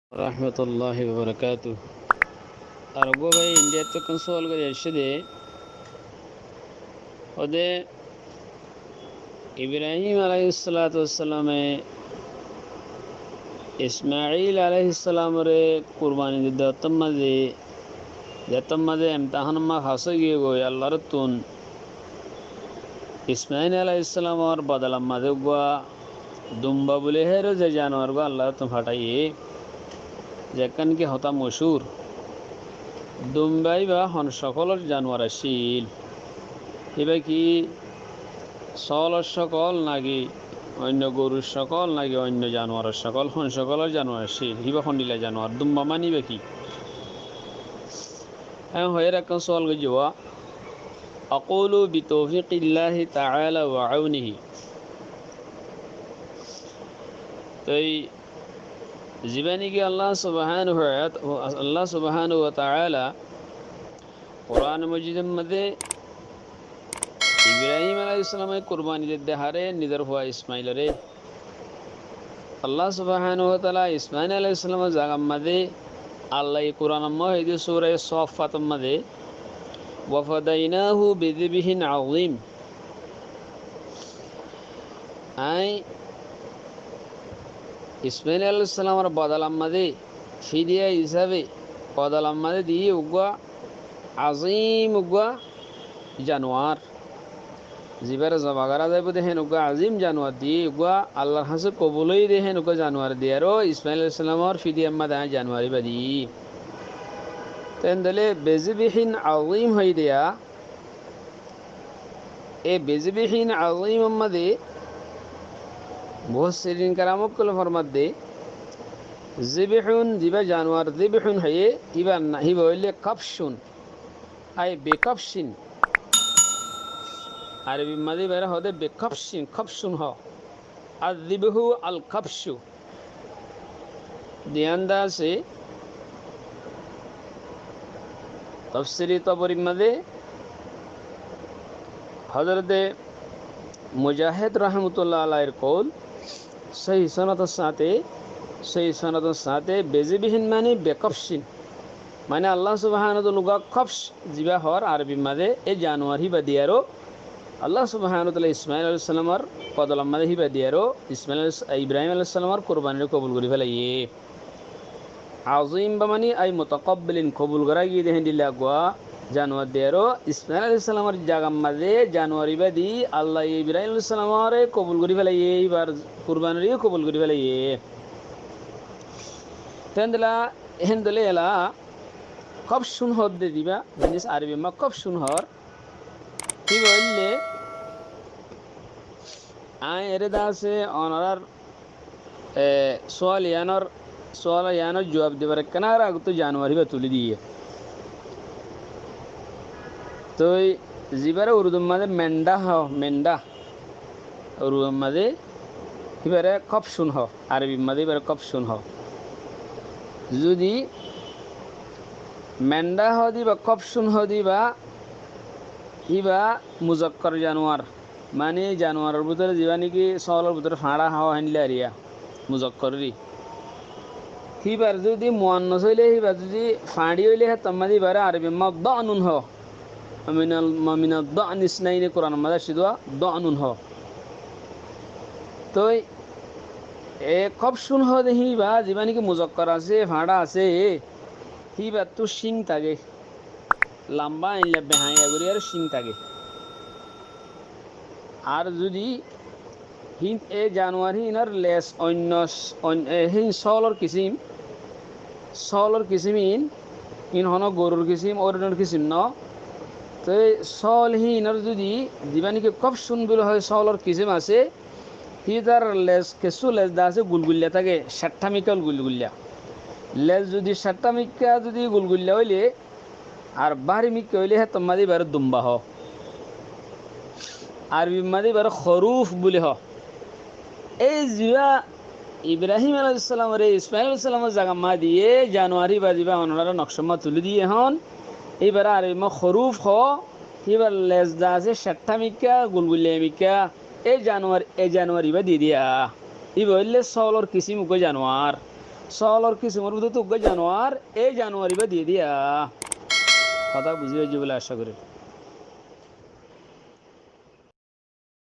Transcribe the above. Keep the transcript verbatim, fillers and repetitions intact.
Rahmatulláhi wa barakátuhu. Ar uggwá bái Indiyattú ekkán suwal gorí aiccé dé, óde Ibrahim aláihis salátu wassalame Ismail aláihis salamoré kurbani didde ottót mazé, zettót mazé emtahánot mazé fas ói giyé goi Allar ottún, Ismail aláihis salamor bodolar mazé uggwá dumba buli hér ze januar uggwá Allar ottún fathaiye, zekkán ki hotá mochúr. Dumba íba hon cókolor januar accíl? Íba ki sóolor cókol naki oinno gorur cókol naki oinno januaror cókol? Hon cókolor januar accíl? Íba hondilla januar? Dumba mani íba ki? Aññí hoiyér ekkán suwal goijjí wa, aqulu bitawfiqilláhi taala wa aunihi. Toi zibá niki Allah subhanahu wa, Allah subhanahu wa taala Kuran Mojidor mazé Ibrahim aláihis salamoré kurbani didde haré nizor fua Ismailoré. Allah subhanahu wa taala Ismail aláihis salamor zagar mazé Allah ye Kuranor mazé hoiyé dé sura Soffator mazé, "Wa fadaynahu bi zibhin azim." Aññí Ismail aláihis salamor bodolar mazé fidiya hísabe bodolar mazé diyí uggwá azim uggwá januar. Zibáre zoba gorá zaibou dé hén uggwá azim januar diyí, uggwá Allar hañsé kobul óiye dé hén uggwá januar diyaró Ismail aláihis salamor fidiyar mazé aññí januar íba diyí. Tendóle bi zibhin azim hoiyé dé, e bi zibhin azimor mazé mufassirin keram ókkole format dé, zibhun zibá januar zibhun hoiyé, íbar na-, íba óilde kabshun. Ai bi kabshin. Arobir mazé íbaré hoó dé bi kabshin, kabshun hoó. Az-zibhu al-kabshu. Diyán dé asé tafsiri Taborir mazé Hozrote Mujahid rahmatullah alaihir koul, sóhi sonotor sáñte, sóhi sonotor sáñte, bi zibhin mani bi kabshin. Mani Allah subhanahu wa taala uggwá kabsh zibá hoór Arobir mazé, e januar híba diyaró Allah subhanahu wa taala Ismail aláihis salamor bodolar mazé híba diyaró Ismail aláihis, Ibrahim aláihis salamor kurbaniré kobul gorí felaiyé. Azim ba mani ai mutakabbilin, kobul gorá giyé dé héndilla uggwá januar diyaró Ismail aláihis salamor zagar mazé januar íba di Allah ye Ibrahim aláihis salamoré kobul gorí felaiyé, íbar kurbaniré kobul gorí felaiyé. Tendilla, héndilla ela kabshun hoó dé zibá, jinis Arobir mazé kabshun hoór. Híba óilde, aññí eré dé asé onorár, e, sual iánor, sual iánor juab dibar ekkená agottú januar híba tulí diyé. Toi zibáre Urdur mazé mendha hoó, mendha. Urdur mazé híbaré kabshun hoó, Arobir mazé híbaré kabshun hoó. Zudi mendha hoó dé íba, kabshun hoó dé íba, íba muzakkar januar. Mani januaror bútore zibá niki sóolor bútore fañçá hoó héndilla ariya, muzakkar ri. Híbar zudi muannas óile, híbar zudi fañçí óile, héttor mazé íbaré Arobir mazé danun hoó. Wa minal, wa minad da'ni isnaini, Kuranor mazé aiccé dé danun hoó. Toi e kabshun hoó dé híba, zibá niki muzakkar asé, fañçá asé, híbattú cíng táke. Lamba ailla behaiya gorí aró cíng táke. Ar zudi hín, e januar hínor les oinno s-, oin-, e hín sóolor kisim, sóolor kisim hín, hín honó gorur kisim, órinor kisim noó. Toi sóol hínor zudi zibá niki kabshun buli hoó sóolor kisim asé, hítar les, kessú les dé asé gulgulla táke, cáththa mikká gulgulla. Les zudi cáththa mikká zudi gulgulla óile, ar bári mikká óile héttor mazé íbaré dumba hoó. Arobir mazé íbaré horuf buli hoó. E zibá Ibrahim aláihis salamoré Ismail aláihis salamor zagar mazé diyé, januar híba zibá onoráre nokcár mazé tulí diyé hon, íbaré Arobir mazé horuf hoó, híbar les dé asé cáththa mikká, gulgulla mikká, e januar, e januar íba diyé dé. Íba óilde sóolor kisim uggwá januar. Sóolor kisímor bútottú uggúa januar, e januar ibá diyé diya. Hotá buzí faijjó bóli acá gorír.